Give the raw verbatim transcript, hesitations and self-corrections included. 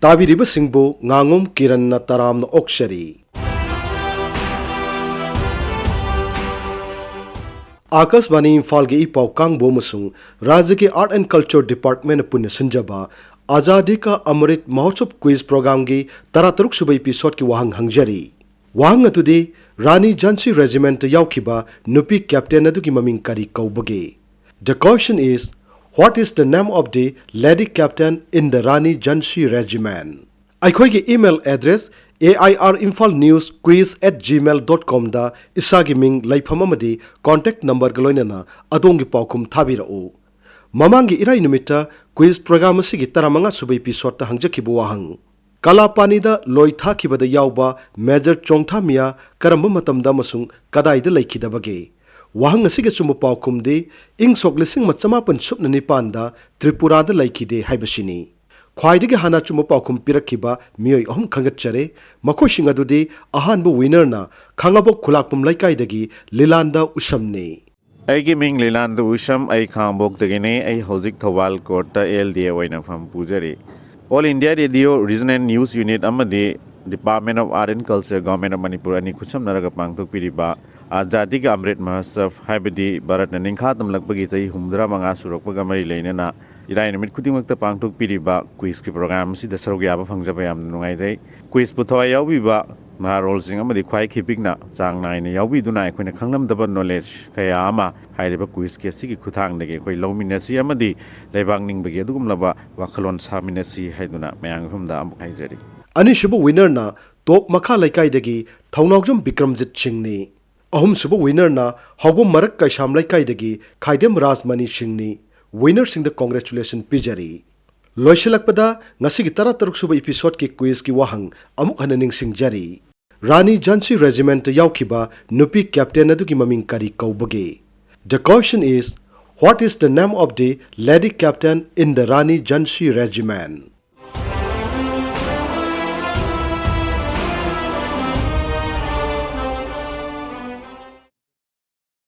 ꯇꯥꯕꯤꯔꯤꯕꯁꯤꯡꯕꯨ ꯉꯥꯉꯣꯝ ꯀꯤꯔꯟꯅ ꯇꯔꯥꯝꯅ ꯑꯣꯛꯆꯔꯤ꯫ ꯑꯥꯀꯥꯁꯕꯥꯅꯤ ꯏꯝꯐꯥꯜꯒꯤ ꯏ ꯄꯥꯎ ꯀꯥꯡꯕꯨ ꯑꯃꯁꯨꯡ ꯔꯥꯖ꯭ꯌꯒꯤ Art and Culture Department ꯄꯨꯟꯅ ꯁꯤꯟꯖꯕ ꯑꯖꯥꯗꯤ ꯀꯥ ꯑꯃ꯭ꯔꯤꯠ ꯃꯍꯣꯠꯁꯕ quiz programꯒꯤ ꯇꯔꯥꯇꯔꯨꯛ ꯁꯨꯕ episodeꯀꯤ ꯋꯥꯍꯪ ꯍꯪꯖꯔꯤ꯫ ꯋꯥꯍꯪ ꯑꯗꯨꯗꯤ, ꯔꯥꯅꯤ ꯖꯥꯟꯁꯤ Regimentꯇ ꯌꯥꯎꯈꯤꯕ ꯅꯨꯄꯤ captain ꯑꯗꯨꯒꯤ ꯃꯃꯤꯡ ꯀꯔꯤ ꯀꯧꯕꯒꯦ? The question is, what is the name of the lady captain in the Rani Jhansi Regiment? ꯑꯩꯈꯣꯏꯒꯤ email address A I R Imphal News Quiz at gmail dot comꯗ ꯏꯁꯥꯒꯤ ꯃꯤꯡ, ꯂꯩꯐꯝ ꯑꯃꯗꯤ contact numberꯒ ꯂꯣꯏꯅꯅ ꯑꯗꯣꯝꯒꯤ ꯄꯥꯎꯈꯨꯝ ꯊꯥꯕꯤꯔꯛꯎ꯫ ꯃꯃꯥꯡꯒꯤ ꯏꯔꯥꯏ ꯅꯨꯃꯤꯠꯇ quiz program ꯑꯁꯤꯒꯤ ꯇꯔꯥꯃꯉꯥ ꯁꯨꯕ episodeꯇ ꯍꯪꯖꯈꯤꯕ ꯋꯥꯍꯪ, ꯀꯂꯥꯄꯥꯅꯤꯗ ꯂꯣꯏ ꯊꯥꯈꯤꯕꯗ ꯌꯥꯎꯕ Major ꯆꯣꯡꯊꯥꯃꯤꯌꯥ ꯀꯔꯝꯕ ꯃꯇꯝꯗ ꯑꯃꯁꯨꯡ ꯀꯗꯥꯏꯗ ꯂꯩꯈꯤꯗꯕꯒꯦ? ꯋꯥꯍꯪ ꯑꯁꯤꯒꯤ ꯑꯆꯨꯝꯕ ꯄꯥꯎꯈꯨꯝꯗꯤ ꯏꯪ ꯁꯣꯛ ꯂꯤꯁꯤꯡ ꯑꯃ ꯆꯃꯥꯄꯟ ꯁꯨꯞꯅ ꯅꯤꯄꯥꯟꯗ ꯇ꯭ꯔꯤꯄꯨꯔꯥꯗ ꯂꯩꯈꯤꯗꯦ ꯍꯥꯏꯕꯁꯤꯅꯤ꯫ ꯈ꯭ꯋꯥꯏꯗꯒꯤ ꯍꯥꯟꯅ ꯑꯆꯨꯝꯕ ꯄꯥꯎꯈꯨꯝ ꯄꯤꯔꯛꯈꯤꯕ ꯃꯤꯑꯣꯏ ꯑꯍꯨꯝ ꯈꯟꯒꯠꯆꯔꯦ꯫ ꯃꯈꯣꯏꯁꯤꯡ ꯑꯗꯨꯗꯤ, ꯑꯍꯥꯟꯕ winnerꯅ ꯈꯥꯉꯕꯣꯛ ꯈꯨꯂꯥꯛꯄꯝ ꯂꯩꯀꯥꯏꯗꯒꯤ ꯂꯤꯂꯥꯟꯗ ꯎꯁꯝꯅꯤ꯫ ꯑꯩꯒꯤ ꯃꯤꯡ ꯂꯤꯂꯥꯟꯗ ꯎꯁꯝ, ꯑꯩ ꯈꯥꯉꯕꯣꯛꯇꯒꯤꯅꯤ꯫ ꯑꯩ ꯍꯧꯖꯤꯛ ꯊꯧꯕꯥꯜ courtꯇ L D A ꯑꯣꯏꯅ ꯐꯝ ꯄꯨꯖꯔꯤ꯫ All India Radio Regional News Unit ꯑꯃꯗꯤ Department of Art and Culture, Government of Manipur ꯑꯅꯤ ꯈꯨꯠꯁꯝꯅꯔꯒ ꯄꯥꯡꯊꯣꯛꯄꯤꯔꯤꯕ ꯑꯖꯥꯗꯤ ꯀꯥ ꯑꯃ꯭ꯔꯤꯠ ꯃꯍꯣꯠꯁꯕ, ꯍꯥꯏꯕꯗꯤ ꯚꯥꯔꯠꯅ ꯅꯤꯡꯈꯥ ꯇꯝꯂꯛꯄꯒꯤ ꯆꯍꯤ ꯍꯨꯝꯐꯨꯇꯔꯥ ꯃꯉꯥ ꯁꯨꯔꯛꯄꯒ ꯃꯔꯤ ꯂꯩꯅꯅ ꯏꯔꯥꯏ ꯅꯨꯃꯤꯠ ꯈꯨꯗꯤꯡꯃꯛꯇ ꯄꯥꯡꯊꯣꯛꯄꯤꯔꯤꯕ quizꯀꯤ program ꯑꯁꯤꯗ ꯁꯔꯨꯛ ꯌꯥꯕ ꯐꯪꯖꯕ ꯌꯥꯝꯅ ꯅꯨꯡꯉꯥꯏꯖꯩ꯫ Quizꯄꯨ ꯊꯋꯥꯏ ꯌꯥꯎꯕꯤꯕ ꯅꯍꯥꯔꯣꯜꯁꯤꯡ ꯑꯃꯗꯤ ꯈ꯭ꯋꯥꯏ ꯈꯤꯄꯤꯛꯅ ꯆꯥꯡ ꯅꯥꯏꯅ ꯌꯥꯎꯕꯤꯗꯨꯅ ꯑꯩꯈꯣꯏꯅ ꯈꯪꯂꯝꯗꯕ knowledge ꯀꯌꯥ ꯑꯃ ꯍꯥꯏꯔꯤꯕ quizꯀꯤ ꯑꯁꯤꯒꯤ ꯈꯨꯠꯊꯥꯡꯗꯒꯤ ꯑꯩꯈꯣꯏ ꯂꯧꯃꯤꯟꯅꯁꯤ ꯑꯃꯗꯤ ꯂꯩꯕꯥꯛ ꯅꯤꯡꯕꯒꯤ ꯑꯗꯨꯒꯨꯝꯂꯕ ꯋꯥꯈꯜꯂꯣꯟ ꯁꯥꯃꯤꯟꯅꯁꯤ ꯍꯥꯏꯗꯨꯅ ꯃꯌꯥꯝꯒꯤ ꯃꯐꯝꯗ ꯑꯃꯨꯛ ꯍꯥꯏꯖꯔꯤ꯫ ꯑꯅꯤꯁꯨꯕ winnerꯅ ꯇꯣꯞ ꯃꯈꯥ ꯂꯩꯀꯥꯏꯗꯒꯤ ꯊꯧꯅꯥꯎꯖꯝ ꯕꯤꯀ꯭ꯔꯝꯖꯤꯠ ꯁꯤꯡꯅꯤ꯫ ꯑꯍꯨꯝꯁꯨꯕ winnerꯅ ꯍꯥꯎꯕꯝ ꯃꯔꯛ ꯀꯩꯁꯥꯝ ꯂꯩꯀꯥꯏꯗꯒꯤ ꯈꯥꯏꯗꯦꯝ ꯔꯥꯖꯃꯅꯤ ꯁꯤꯡꯅꯤ꯫ Winnerꯁꯤꯡꯗ congratulation ꯄꯤꯖꯔꯤ꯫ ꯂꯣꯏꯁꯤꯜꯂꯛꯄꯗ ꯉꯁꯤꯒꯤ ꯇꯔꯥꯇꯔꯨꯛ ꯁꯨꯕ episodeꯀꯤ quizꯀꯤ ꯋꯥꯍꯪ ꯑꯃꯨꯛ ꯍꯟꯅ ꯅꯤꯡꯁꯤꯡꯖꯔꯤ꯫ ꯔꯥꯅꯤ ꯖꯥꯟꯁꯤ Regimentꯇ ꯌꯥꯎꯈꯤꯕ ꯅꯨꯄꯤ captain ꯑꯗꯨꯒꯤ ꯃꯃꯤꯡ ꯀꯔꯤ ꯀꯧꯕꯒꯦ? The question is, what is the name of the lady captain in the Rani Jhansi Regiment?